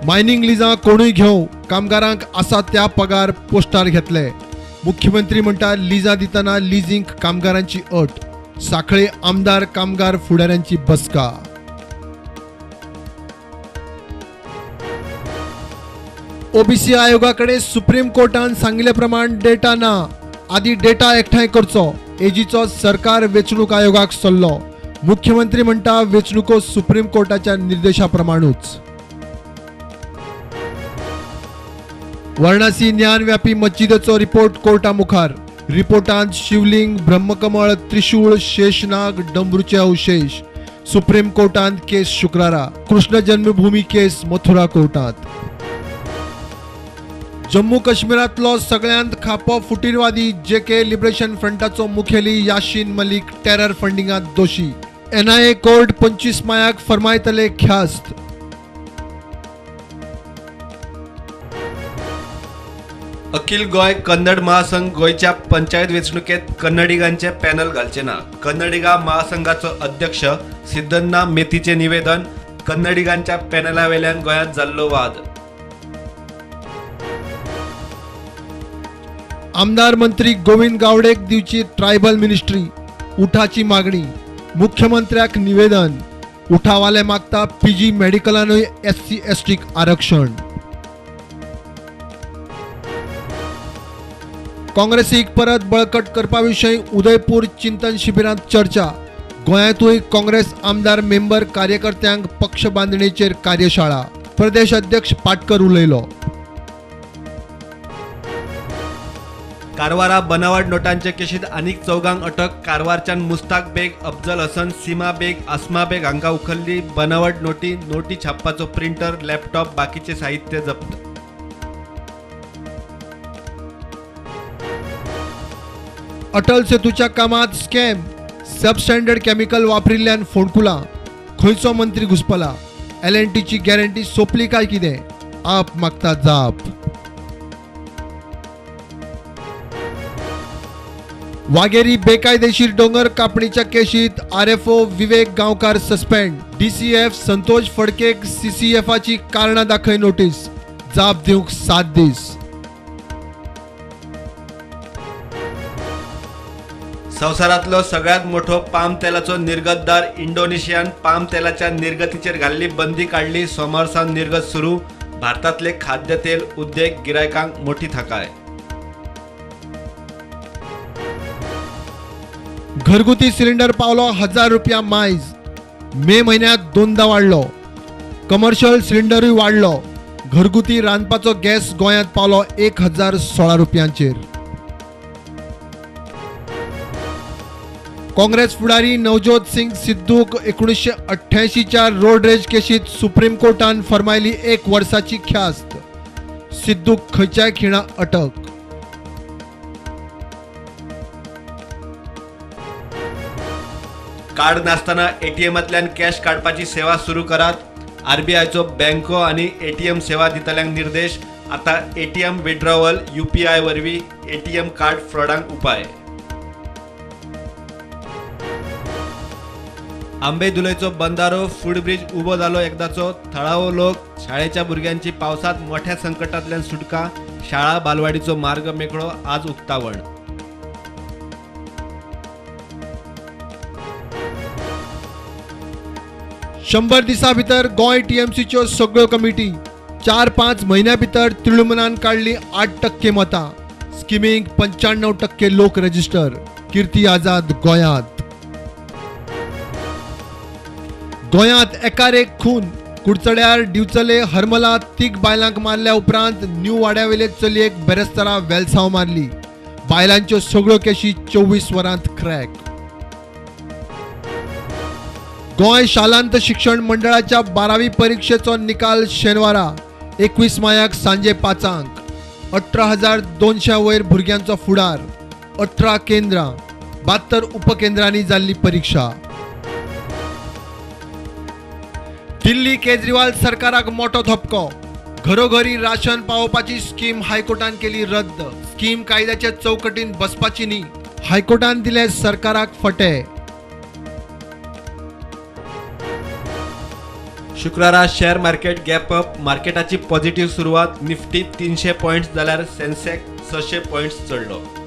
Mining लिजां कोणूय घेवं, कामगारांक आसा त्या पगार पोस्टार घेतले. मुख्यमंत्री म्हणटा लिजां दितना लिजींक कामगारांची अट. सांखळे आमदार कामगार फुडाऱ्यांची बसका. ओबीसी आयोगाकडे सुप्रीम कोर्टान सांगिल्ले प्रमाण डेटा ना, आदी डेटा एकठांय करचो, एजीचो सरकार वेंचणूक आयोगाक सल्लो. मुख्यमंत्री म्हणटा वेंचणुको सुप्रीम कोर्टाच्या निर्देशा प्रमाणूच. वाराणसी ज्ञानव्यापी मस्जिदेचो रिपोर्ट कोर्टा मुखार. रिपोर्टांत शिवलिंग, ब्रह्मकमळ, त्रिशूळ, शेषनाग, डमरूचे अवशेष. सुप्रीम कोर्टांत केस शुक्रारा. कृष्ण जन्मभूमी केस मथुरा कोर्टांत. जम्मू काश्मीरांतलो सगळ्यांत खापो फुटीरवादी जेके लिबरेशन फ्रंटाचो मुखेली याशीन मलिक टेरर फंडिंगांत दोशी. एनआयए कोर्ट 25 मायाक फर्मायतले ख्यास्त. अखिल गोंय कन्नड महासंघ गोंयच्या पंचायत वेंचणुकेत कन्नडिगांचे पॅनल घालचे ना. कन्नडिगा महासंघाचो अध्यक्ष सिद्धन्ना मेथीचे निवेदन. कन्नडिगांच्या पॅनला वेल्यान गोंयांत जाल्लो वाद. आमदार मंत्री गोविंद गावडेक दिवची ट्रायबल मिनिस्ट्री, उठाची मागणी. मुख्यमंत्र्याक निवेदन. उठावाले मागता पीजी मेडिकलानूय एससी एसटीक आरक्षण. काँग्रेसीक परत बळकट करपा विशीं उदयपूर चिंतन शिबिरांत चर्चा. गोंयांतूय काँग्रेस आमदार मेंबर कार्यकर्त्यांक पक्ष बांदणेचेर कार्यशाळा. प्रदेश अध्यक्ष पाटकर उलयलो. कारवारा बनावट नोटांचे केशीत आनीक 4 अटक. कारवारच्यान मुस्ताक बेग, अफजल हसन, सीमा बेग, आस्मा बेग हांकां उखल्ली. बनावट नोटी, नोटी छापपाचो प्रिंटर, लॅपटॉप, बाकीचे साहित्य जप्त. अटल सेतूच्या कामात स्कॅम, सबस्टँडर्ड केमिकल वापरिल्ल्यान फोंडकुलां. खंयचो मंत्री घुसपला? एलएनटीची गॅरंटी सोंपली काय कितें? आप मागता जाप. वागेरी बेकायदेशीर डोंगर कापणीच्या केशीत RFO Vivek Gaonkar suspend. DCF Santosh फडकेक सीसीएफाची कारणां दाखय नोटीस. जाप दिवंक 7 दीस. संवसारांतलो सगळ्यांत मोठो पाम तेलाचो निर्गतदार इंडोनेशियान पाम तेलाच्या निर्गतीचेर घाल्ली बंदी काडली. सोमार सावन निर्गत सुरू. भारतांतले खाद्यतेल उद्देग गिरायकांक मोठी थाकाय. घरगुती सिलिंडर पावलो 1000 रुपया मायज. मे म्हयन्यांत 2दा वाडलो. कमर्शियल सिलिंडरूय वाडलो. घरगुती रांदपाचो गॅस गोंयांत पावलो 1016 रुपयांचेर. काँग्रेस फुडारी नवज्योत सिंग सिद्धूक 1988च्या रोड रेज केशीत सुप्रीम कोर्टान फर्मायली 1 वर्साची ख्यास्त. सिद्धूक खंयच्याय खिणा अटक. कार्ड नासतना एटीएमांतल्यान कॅश काडपाची सेवा सुरू करात. आरबीआयचो बँको आनी एटीएम सेवा दितल्यांक निर्देश. आतां एटीएम विड्रॉवल यूपीआय वरवीं एटीएम कार्ड फ्रॉडांक उपाय. आंबेदुलयचो बंदारो फूडब्रिज उबो जालो एकदाचो. थळावो लोक, शाळेच्या भुरग्यांची पावसांत मोठ्या संकटांतल्यान सुटका. शाळा बालवाडीचो मार्ग मेकळो. आज उक्तावण. 100 दिसां भितर गोंय टीएमसीच्यो सगळ्यो कमिटी. 4-5 म्हयन्यां भितर तृणमूलान काडली 8% मतां. स्किमींक 95% लोक रजिस्टर. कीर्ती आझाद गोंयांत. गोंयांत एकार एक खून. कुडचड्यार दिवचले हरमला 3 बायलांक मारल्या उपरांत न्यू वाड्यावेले चलयेक बेरेस्तारा वेलसांव मारली. बायलांच्यो सगळ्यो केशी 24 वरांत क्रॅक. गोंय शालांत शिक्षण मंडळाच्या 12वी परिक्षेचो निकाल शेनवारा 21 मायाक सांजे 5. 18,200 वयर भुरग्यांचो फुडार. 18 केंद्रां, 72 उपकेंद्रांनी जाल्ली परिक्षा. दिल्ली केजरीवाल सरकाराक मोठो धपको. घरोघरी राशन पावोवपाची स्कीम हायकोर्टान केली रद्द. स्कीम कायद्याच्या चौकटीन बसपाची न्ही. हायकोर्टान दिले सरकाराक फटे. शुक्रारा शेअर मार्केट गॅप अप. मार्केटाची पॉझिटिव्ह सुरवात. निफ्टी 300 पॉयंट्स जाल्यार सेन्सेक्स 600 पॉयंट्स चडलो.